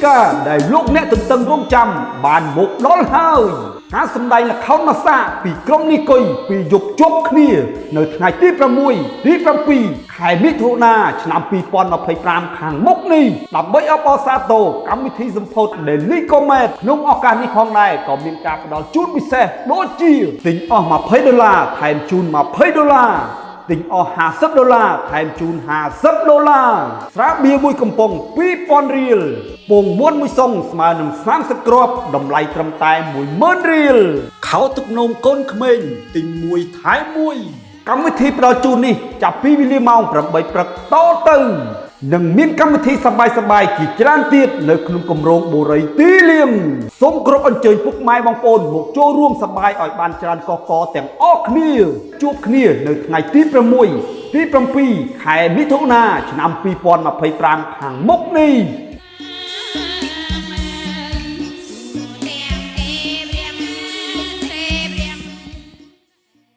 ការណ៍ដែលលោកអ្នកទន្ទឹងរង់ចាំបានមកដល់ហើយការសម្ដែងល្ខោនម៉ាសាពីក្រុមនីគុយពីយប់ជាប់គ្នា នៅថ្ងៃទី6ទី7ខែមិថុនាឆ្នាំ2025ខាងមុខនេះដើម្បីអបអរសាទរកម្មវិធីសម្ពោធ Daily Comet ក្នុងឱកាសនេះផងដែរក៏មានការផ្ដល់ជូនពិសេសដូចជាទិញអស់20ដុល្លារថែមជូន20ដុល្លារ ទិញអស់50ដុល្លារថែមជូន50ដុល្លារស្រាបៀរមួយកំប៉ុង2000រៀលពងមាន់មួយសុងស្មើនឹង30គ្រាប់តម្លៃត្រឹមតែ10000រៀលខោទឹកនោមកូនក្មេងទិញមួយថែមមួយកម្មវិធីផ្ដល់ជូននេះចាប់ពីវេលាម៉ោង8ព្រឹកតទៅនឹងមានកម្មវិធីសប្បាយៗជាច្រើនទៀតនៅក្នុងគម្រោងបុរីទីលៀងសូមគោរពអញ្ជើញពុកម៉ែបងប្អូនមកចូលរួមសប្បាយឲ្យបានច្រើនកកកទាំងអស់គ្នាជួបគ្នានៅថ្ងៃទី6ទី7ខែមិថុនាឆ្នាំ2025ខាងមុខនេះ។